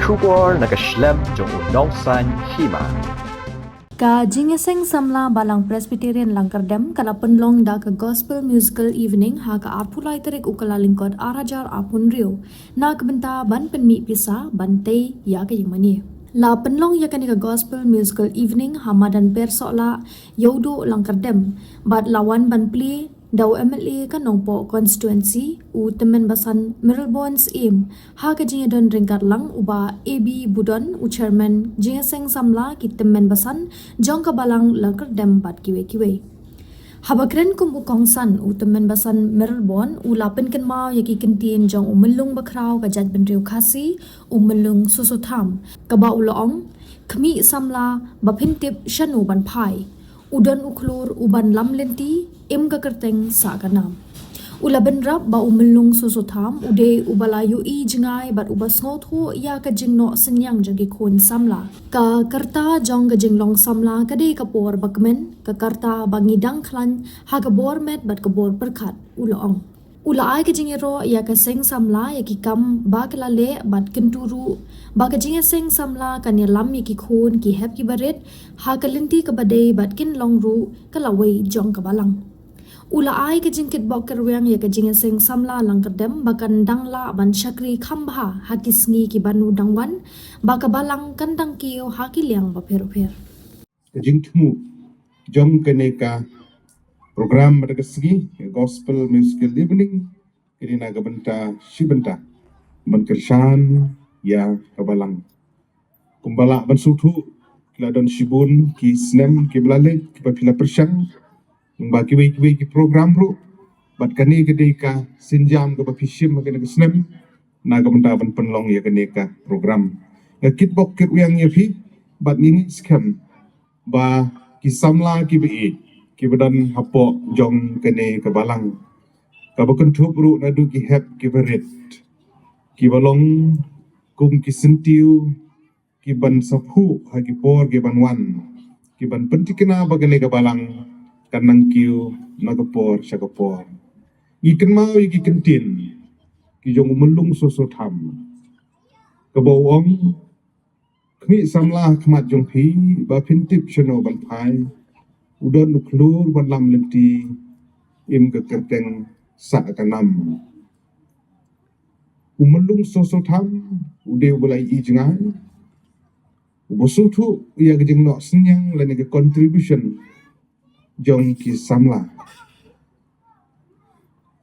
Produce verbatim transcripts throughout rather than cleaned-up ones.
Khubor na ka shlem jong u nongsan hima. Ka jingïaseng samla Balang Presbyterian Langkyrdem ka la pynlong da ka Gospel Musical Evening ha ka arphew lai tarik u Kyllalyngkot ar hajar arphew hynriew, na ka bynta ban pynmih pisa ban tei ïa ka ïingmane. La pynlong ïa kane ka Gospel Musical Evening ha madan Persohlah, Ïewduh, Langkyrdem, bad la wan ban plie da u M L A ka Nongpoh Constituency, u Tymmen Basan Mayralborn Syiem, ha ka jingïadon ryngkat lang u Bah A B Budon, u Chairman Jingïaseng Samla ki Tymmen Basan jong ka Balang Langkyrdem bad kiwei kiwei. Haba kren kum u kongsan u Tymmen Basan Mayralborn u la pynkynmaw ïa ki kyntien jong u Myllung Bakhraw ka jaitbynriew Khasi, u Myllung Soso Tham, kaba u la ong, khmih samla ba phin tip shano ban phai. U don u khlur u ban lam lynti, im ka kyrteng sah ka nam. U la bynrap ba u Myllung Soso Tham u dei uba la ïohi jngai bad uba sngewthuh ïa ka jingnoh synñiang jong ki khun samla. Ka karta jong ka jinglong samla ka dei ka por ba kmen, ka karta ba ngi dang khlaiñ ha ka bor met bad ka bor pyrkhat, u la ong. U la ai ka jingïaroh ïa ka seng samla ïa ki kam ba ka la leh bad kyntu ruh ba ka jingïaseng samla kan ïalam ïa ki khun ki hep ki barit ha ka lynti kaba dei bad kin long ruh ka lawei jong ka Balang. U la ai ka jingkitbok kyrwiang ïa ka Jingïaseng Samla Langkyrdem ba kan dang lah ban shakri kham bha ha ki sngi ki ban u dang wan, ba ka Balang kan dang kiew ha ki liang bapher bapher. Ka jingthmu jong kane ka program bad ka sngi, ka Gospel Musical Evening, ka dei na ka bynta shi bynta ban kyrshan ïa ka Balang. Kumba lah ban sngewthuh, ki la don shibun ki snem kiba la leit kiba phi la pyrshang, ba kiwei kiwei ki program ruh, bad kane ka dei ka sienjam kaba phi shim ha kane ka snem na ka bynta ban pynlong ïa kane ka program. Nga kitbok kitrwiang ïa phi bad ngi ngeit skhem ba ki samla kiba ïeit kiba don hapoh jong kane ka Balang, kaba kynthup ruh naduh ki hep kiba rit, kiba long kum ki syntiew ki ban sa phuh ha ki por ki ban wan, ki ban pynthikna ba kane ka Balang kan nang kiew na ka por sha ka por. Ngi kynmaw ïa ki kyntien ki jong u Myllung Soso Tham, kaba u ong, khmih samla ha khmat jong phi ba phin tip shano ban phai, u don u khlur ban lam lynti, im ka kyrteng sah ka nam. U Myllung Soso Tham u dei uba la ïohi jngai, uba sngewthuh ïa ka jingnoh synñiang lane ka contribution jong ki samla.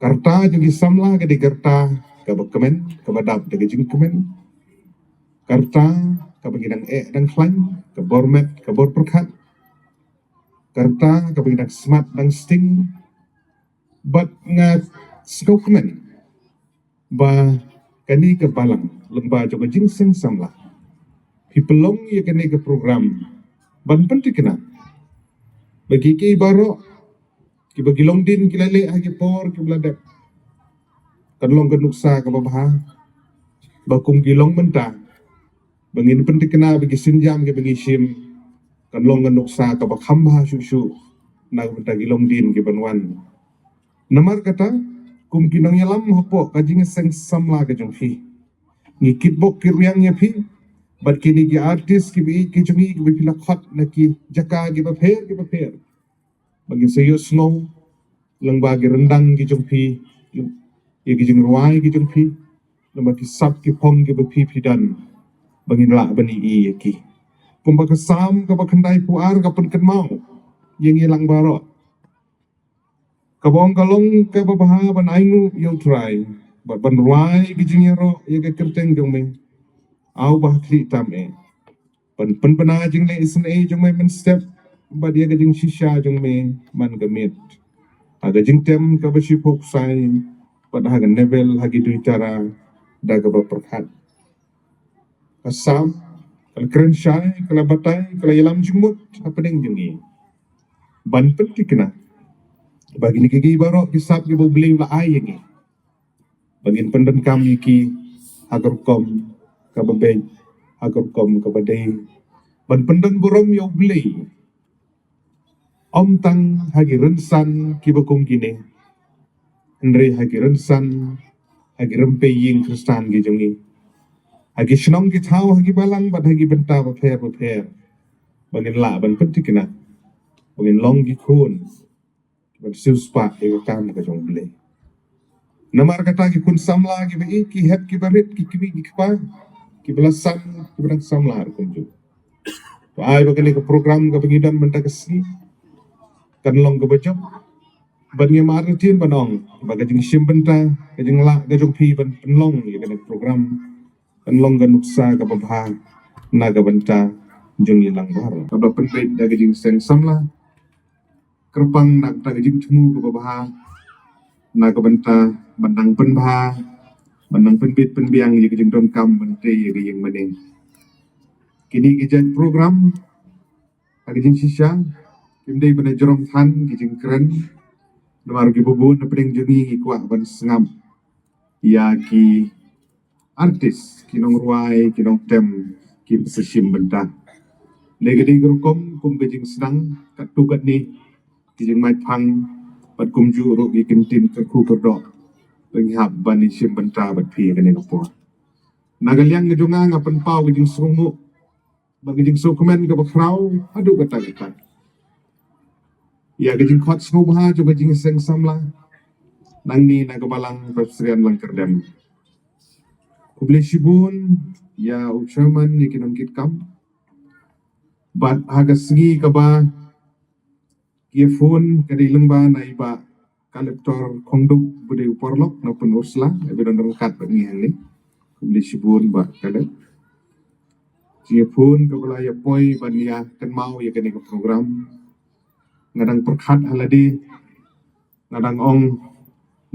Karta jong ki samla ka dei karta kaba kmen, kaba dap da ka jingkmen. Karta kaba ngi dang eh dang khlaiñ, ka bor met, ka bor pyrkhat. Karta kaba ngi dang smat dang sting. Bad nga sngewkmen ba kane ka Balang lyngba jong ka Jingïaseng Samla, phi pynlong ïa kane ka program ban pynthikna ba ki, ki baroh kiba ki longdien ki la leh ha ki por kiba la dep, kan long ka nuksa kaba bha ba kum ki long mynta, ba ngin pynthikna ba ki sienjam kiba ngi shim kan long ka nuksa kaba kham bha shuh shuh na ka bynta ki longdien ki ban wan. Namar kata, kum ki nongïalam hapoh ka Jingïaseng Samla ka jong phi, ngi kitbok kitrwiang ïa phi bad kine ki artist kiba ïeit ki jong ngi kiba phi la khot na ki jaka kiba pher kiba pher, ba ngin sa ïohsngew lyngba ki ryndang ki jong phi, ïa ki jingrwai ki jong phi, lyngba ki sap ki phong kiba phi phi don, ba ngin lah ban ïohi ïa ki. Kumba ka Salm kaba khyndaiphew ar ka pynkynmaw ïa ngi lang baroh, kaba ong, ka long kaba bha ban ainguh ïa U Trai bad ban rwai ki jingïaroh ïa ka kyrteng jong me, A uba ha khlieh tam eh. Ban pynbna jingleh isynei jong me mynstep bad ïa ka jingshisha jong me man ka miet, ha ka jingtem kaba shiphew ksai bad ha ka nevel ha ki duitara da kaba pyrkhat. Ka Salm ka la kren shai, ka la batai, ka la ïalam jingmut hapdeng jong ngi ban pynthikna ba kine kiei kiei baroh ki sap kiba U Blei u la ai ïa ngi, ba ngin pyndonkam ïa ki ha ka rukom kaba beit, ha ka rukom kaba dei, ban pyndon burom ïa U Blei, ym tang ha ki rynsan kiba kum kine, hynrei ha ki rynsan, ha ki rympei ïing Khristan ki jong ngi. ha ki shnong ki thaw, ha ki balang bad ha ki bynta bapher bapher, ba ngin lah ban pynthikna, ba ngin long ki khun ban siewspah ïa ka kam ka jong U Blei. Namar kata ki khun samla kiba ïeit, ki hep kiba rit, ki kmie ki kpa, kiba la sam, kiba dang samla ruh kumjuh. To ai ba kane ka program kaba ngi don mynta ka sngi kan long kaba jop. Bad ngim artatien ban ong ba ka jingshim bynta, ka jinglah ka jong phi ban pynlong ïa kane ka program kan long ka nuksa kaba bha na ka bynta jong ngi lang baroh, kaba pynbeit da ka jingseng samla, kyrpang na ka jingthmu kaba bha na ka bynta ban nang pynbha, ban nang pynbeit pynbiang ïa ka jingdonkam ban trei ïa ka ïing mane. Kine ki jait program ha ka jingshisha kim dei ban jrong than ki jingkren, namar kiba bun na pdeng jong ngi ngi kwah ban sngap ïa ki artist, ki nongrwai, ki nongtem, ki ba sa shim bynta. Lei ka dei ka rukom kum ka jingsdang katto katne, ki jingmait phang bad kumjuh ruh ki kyntien kyrkhu kyrdoh ba ngi hap ban ïashim bynta bad phi ha kane ka por. Na ka liang ka jong nga, nga pynpaw ka jingsngewnguh bad ka jingsngewkmen kaba khraw haduh katta katta ïa ka jingkhot sngewbha jong ka jingseng samla nangne na ka balang Presbyterian Langkyrdem. Khublei shibun ïa u chairman, ïa ki nongkitkam. Bad ha ka sngi kaba ki ïa phone ka dei lyngba na i Bah Collector Khongduk, ba dei u paralok na Pynursla, ba don ryngkat bad ngi hangne. Khublei shibun Bah Collector. Ki ïa phone kaba la ïa poi ban ïa kynmaw ïa kane ka program. Nga dang pyrkhat ha lade, nga dang ong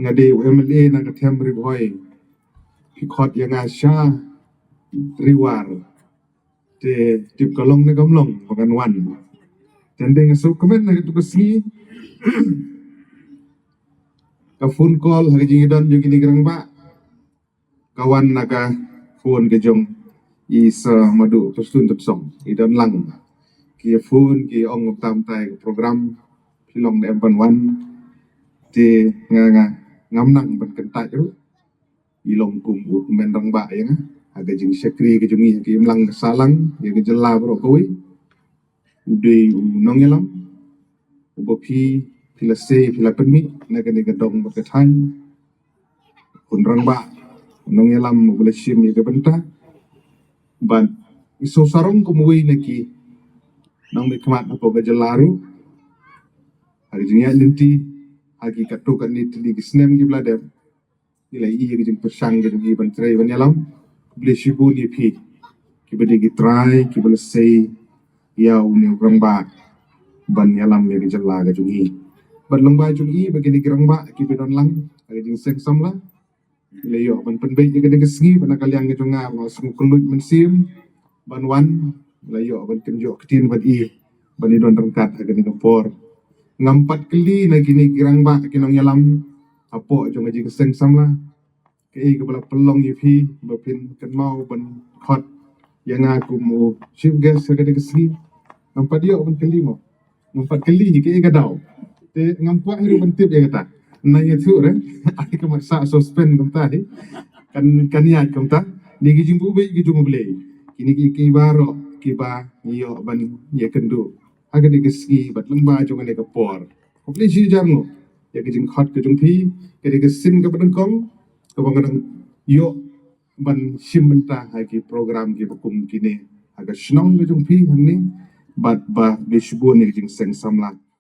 nga dei u M L A na ka them Ri Bhoi, phi khot ïa nga sha Ri War, te tip ka long ne kam long ba ngan wan. Te nga sngewkmen ha katu ka sngi ka phone call ha ka jingïadon jong kine ki rangbah ka wan na ka phone ka jong i Sir Maduh Prestone Tynsong. I don lang, ki ïa phone ki ong kumta kumta ïa ka program, phi long ne em ban wan. Te nga, nga ngam nang ban kyntait ruh. I long kum u kmen rangbah ïa nga. Ha ka jingshakri ka jong ngi ha ka imlang ka sahlang, ïa ka jylla baroh kawei, u dei u nongïalam uba phi, phi la sei, phi la pynmih na kane ka dong bad ka thaiñ. Khun rangbah, u nongïalam uba la shim ïa ka bynta. Bad i sngewsarong kum uwei na ki nongmihkhmat hapoh ka jylla ruh, ha ka jingïaid lynti ha ki katto katne tylli ki snem kiba la dep, ngi la ïohi ïa ka jingpyrshang ka jong ngi ban trei ban ïalam. Khublei shibun ïa phi kiba dei ki trai kiba la sei ïa une u rangbah ban ïalam ïa ka jylla ka jong ngi. Bad lyngba jong ngi bad kine ki rangbah kiba don lang ha ka jingseng samla, ngi la ïoh ban pynbeit ïa kane ka sngi, bad na ka liang ka jong nga, nga sngewkylluid mynsiem ban wan, la ïoh ban kynjoh ktien bad i ban ïadon ryngkat ha kane ka por. Ngam pat kylli na kine ki rangbah ki nongïalam hapoh jong ka jingseng samla, kaei kaba la pynlong ïa phi ba phin kynmaw ban khot ïa nga kum u chief guest ha kane ka sngi? Ngam pat ïoh ban kylli mo. Ngam pat kylli kaei ka daw. Te ngam kwah hi ruh ban tip ïa kata. Nang ïathuh re, ai ka mat sah suspend kumta hi. Kan, kan ïaid kumta. Ni ki jingbuhbiej ki jong U Blei. Kine ki, ki baroh kiba ngi ïoh ban ïakynduh ha kane ka sngi bad lyngba jong kane ka por. Khublei shibun ïa ka jingkhot ka jong phi, kane ka sien kaba nyngkong kaba nga dang ïoh ban shim bynta ha ki program kiba kum kine ha ka shnong ka jong phi hangne. Bad ba khublei shibun ïa ka jingseng samla.